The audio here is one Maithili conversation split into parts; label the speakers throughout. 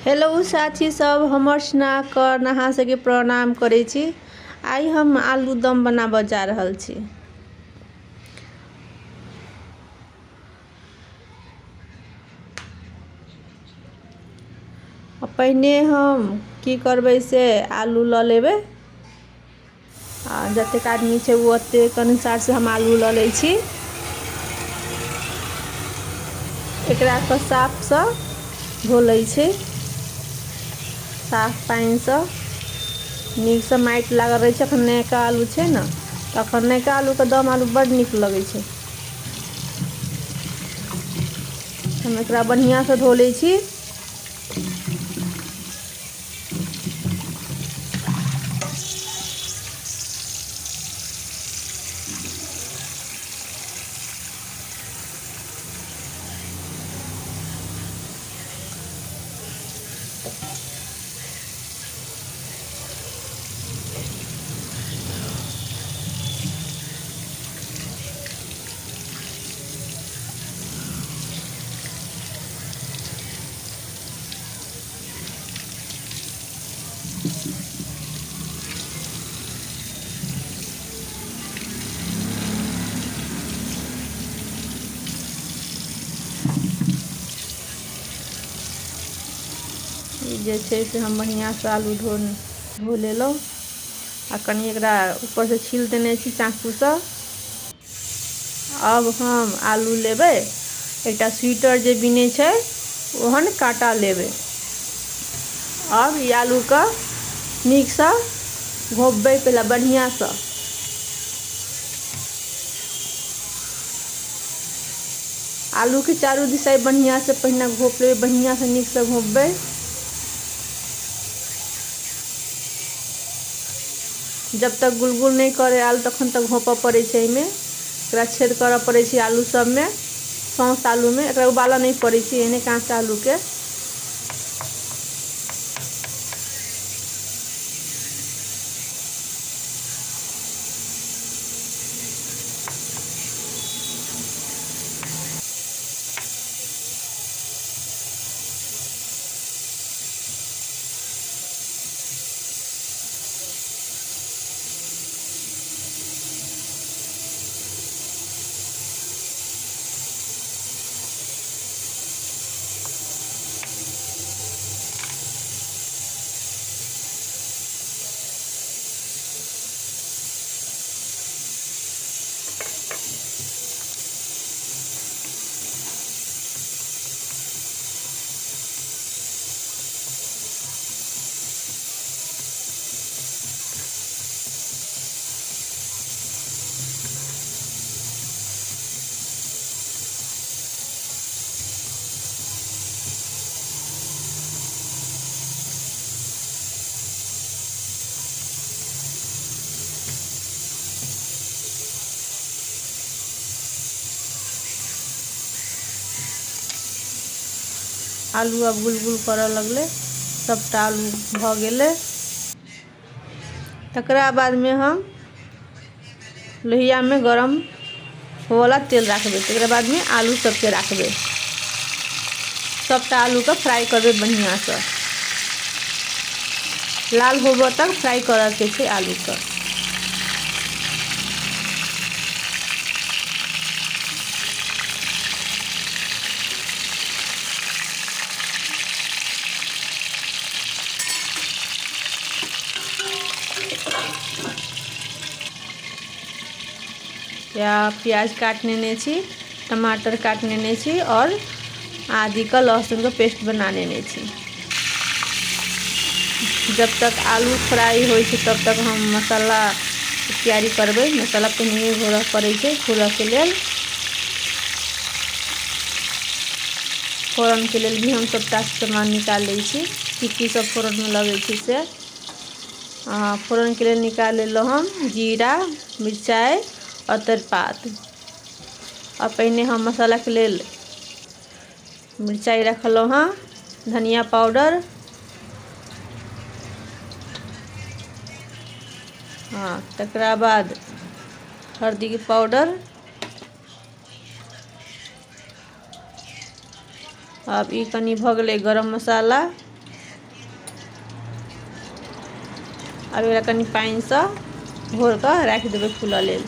Speaker 1: हेलो साथी सब, हम अर्चना कर्ण अहाँ सबके प्रणाम करै छी। आइ हम आलू दम बनाबऽ जा रहल छी। पहिने हम की करबै से आलू लऽ लेबै, आ जतेक आदमी छै ओ ओतेक अनुसार से हम आलू लऽ लै छी। एकरा के साफसँ धो लै छी, साफ पानिसँ नीकसँ। माटि लागल रहै छै, अखन नयका आलू छै ने, तऽ अखन नयका आलूके दम आलू बड्ड नीक लगै छै। हम एकरा बढ़िआँसँ धो लै छी। ई जे छै से हम बढ़िआँसँ आलू धो धो लेलहुँ आ कनि एकरा ऊपरसँ छील देने छी चाकूसँ। अब हम आलू लेबै, एकटा स्वेटर जे बिनै छै ओहन काँटा लेबै। अब ई आलूके नीकसँ घोपबै पहिले बढ़िआँसँ। आलूके चारू दिशा बढ़िआँसँ पहिने घोप लेबै, बढ़िआँसँ नीकसँ घोपबै। जब तक गुलगुल नहि करे आलू तखन तक घोपऽ पड़ै छै। एहिमे एकरा छेद करऽ पड़ै छै आलू सबमे, सौंस आलूमे। एकरा उबालऽ नहि पड़ै छै, एहने काँच आलूके। आलू आब गुलगुल करऽ लगलै, सबटा आलू भऽ गेलै। तकरा बादमे हम लोहियामे गरम होवला तेल राखबै, तकरा बादमे आलू सबके राखबै। सबटा आलूके फ्राइ करबै बढ़िआँसँ, लाल होबऽ तक फ्राइ करऽके छै आलूके। या प्याज काटि नेने छी, टमाटर काटि नेने छी और आदि का लहसुन का पेस्ट बना नेने छी। जब तक आलू फ्राइ होइ छै तब तक हम मसाला तैयारी करबै। मसाला पहिनहिए घोरऽ पड़ै छै, घोरऽके लेल फोरनके लेल भी हम सबटा सामान निकालि लै छी, की की सब फोरनमे लगै छै से। फोरनके लेल निकालि लेलहुँ हम जीरा, मिरचाइ और तेजपात। और पहिने हम मसालाके लेल मिरचाइ रखलहुँ हँ, धनिया पाउडर, हँ, तकरा बाद हल्दीके पाउडर। आब ई कनि भऽ गेलै गरम मसाला। आब एकरा कनि पानिसँ घोरि कऽ राखि देबै फूलऽ लेल।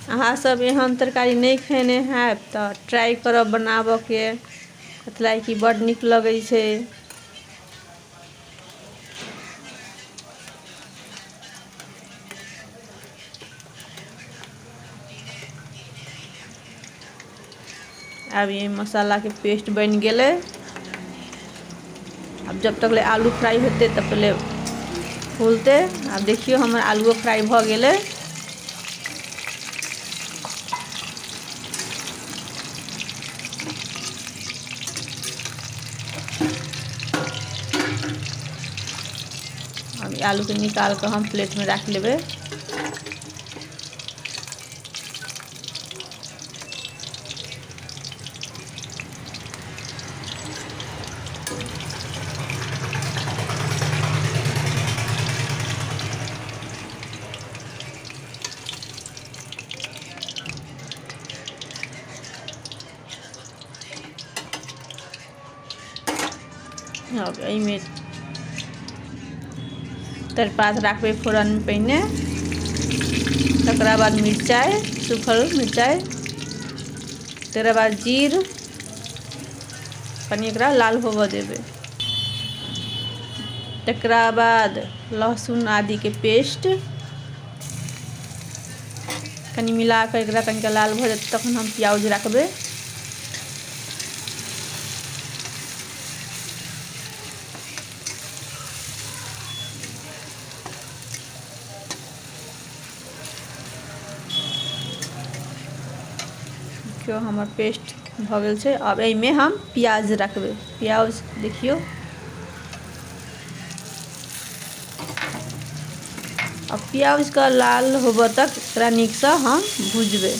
Speaker 1: अहाँ सब एहन तरकारी नहि खेने हैब तऽ ट्राइ करब बनाबऽके, कथी कि बड्ड नीक लगै छै। आब ई मसालाके पेस्ट बनि गेलै। आब जब तक ले आलू फ्राइ हेतै तब तक ले फूलतै। आब देखियौ हमर आलूओ फ्राइ भऽ गेलै। आब आलूके निकाल कऽ हम प्लेटमे राखि लेबै। आब एहिमे तेजपात राखबै फोरन पहिने, तकरा बाद मिरचाइ, सूखल मिरचाइ, तकरा बाद जीर, कनि एकरा लाल होबऽ देबै। तकरा बाद लहसुन आदिके पेस्ट कनि मिला कऽ एकरा कनिका लाल भऽ जेतै तखन हम प्याज राखबै। देखियौ हमर पेस्ट भऽ गेल छै। आब एहिमे हम प्याज रखबै। प्याज देखियौ, अब प्याजके लाल होबऽ तक एकरा नीकसँ हम भुजबै।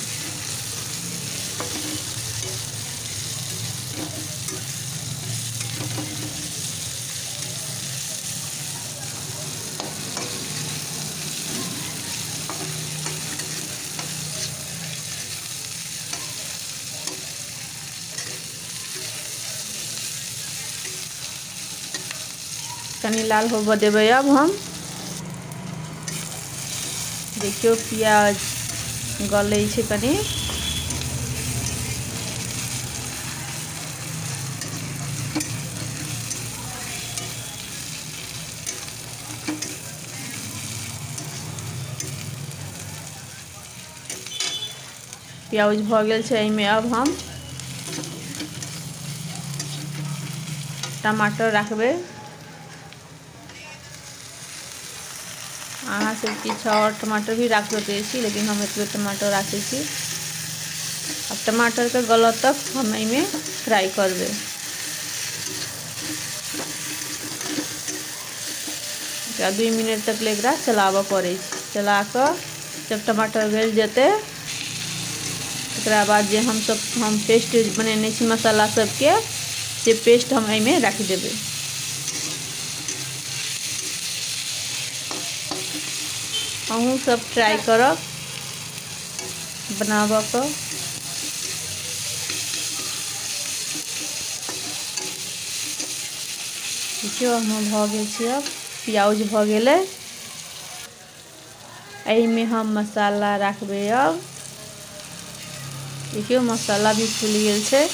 Speaker 1: कनि लाल होबऽ देबै। अब हम देखियौ प्याज गलै छै कनि। प्याज भऽ गेल छै। एहिमे अब हम टमाटर राखबै। अहाँ सब किछु आओर टमाटर भी राखि सकै छी, लेकिन हम एतबे टमाटर राखै छी। आब टमाटरके गलऽ तक हम एहिमे फ्राइ करबै। एकरा 2 मिनट तक ले एकरा चलाबऽ पड़ै छै। चला कऽ जब टमाटर गलि जेतै तकरा बाद जे हम पेस्ट बनेने छी मसाला सबके, से पेस्ट हम एहिमे राखि देबै। अहूँ सब ट्राइ करब बनाबऽके। देखियौ हमर भऽ गेल छै। अब प्याज भऽ गेलै। एहिमे हम मसाला राखबै। अब देखियौ मसाला भी फुलि गेल छै।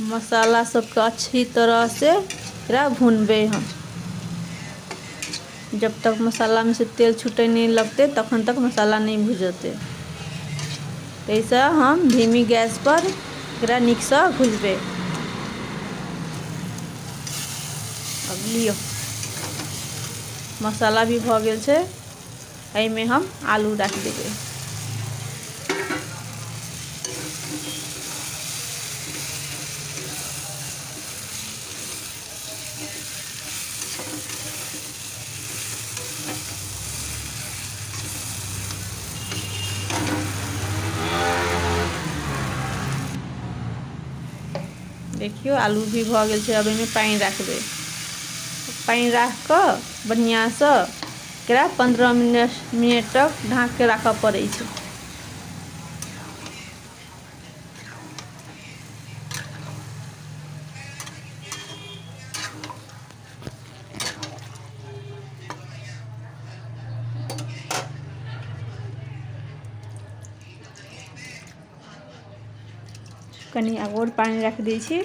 Speaker 1: मसाला सबके अच्छी तरह से एकरा भुनबै हम। जब तक मसाला में से तेल छूटे नहीं लगते तखन तक मसाला नहीं भुजते। ताहिसँ हम धीमी गैस पर एकरा नीकसँ भुजबै। अब लियौ मसाला भी भऽ गेल छै। एहिमे हम आलू राखि देबै। देखियौ आलू भी भऽ गेल छै। अब एहिमे पानि राखबै। पानि राखि कऽ बढ़िआँसँ एकरा 15 मिनट तक ढाँकिके राखऽ पड़ै छै। कनि आओर पानि राखि दै छी,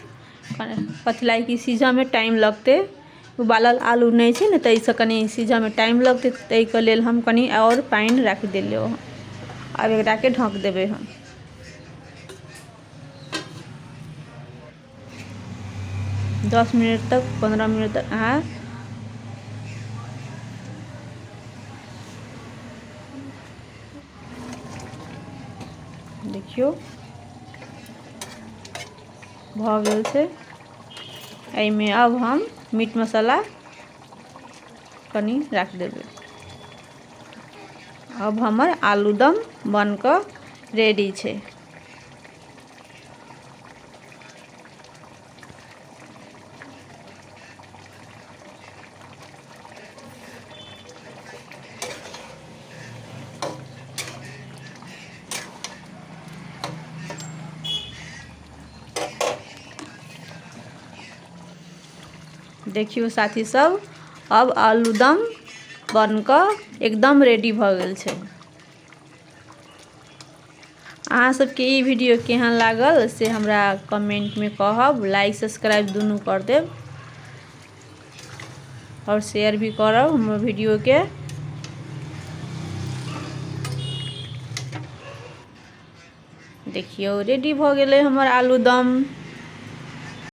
Speaker 1: कथी लागि कि सीझऽमे टाइम लगतै। उबालल आलू नहि छै ने, ताहिसँ कनि सीझऽमे टाइम लगतै, ताहिके लेल हम कनि आओर पानि राखि देलियै हँ। आब एकराके ढक देबै हम। 10 मिनट तक, 15 मिनट तक अहाँ देखियौ भऽ गेल छै। एहिमे अब हम मीट मसाला कनि राखि देबै। अब हमर आलूदम बन कऽ रेडी छै। देखियौ साथी सब, अब आलूदम बन कऽ एकदम रेडी भऽ गेल छै। अहाँ सबके ई वीडियो केहन लागल से हमरा कमेंटमे कहब। लाइक सब्सक्राइब दुनू कर देब और शेयर भी करब हमर वीडियोके। देखियौ रेडी भऽ गेलै हमर आलूदम।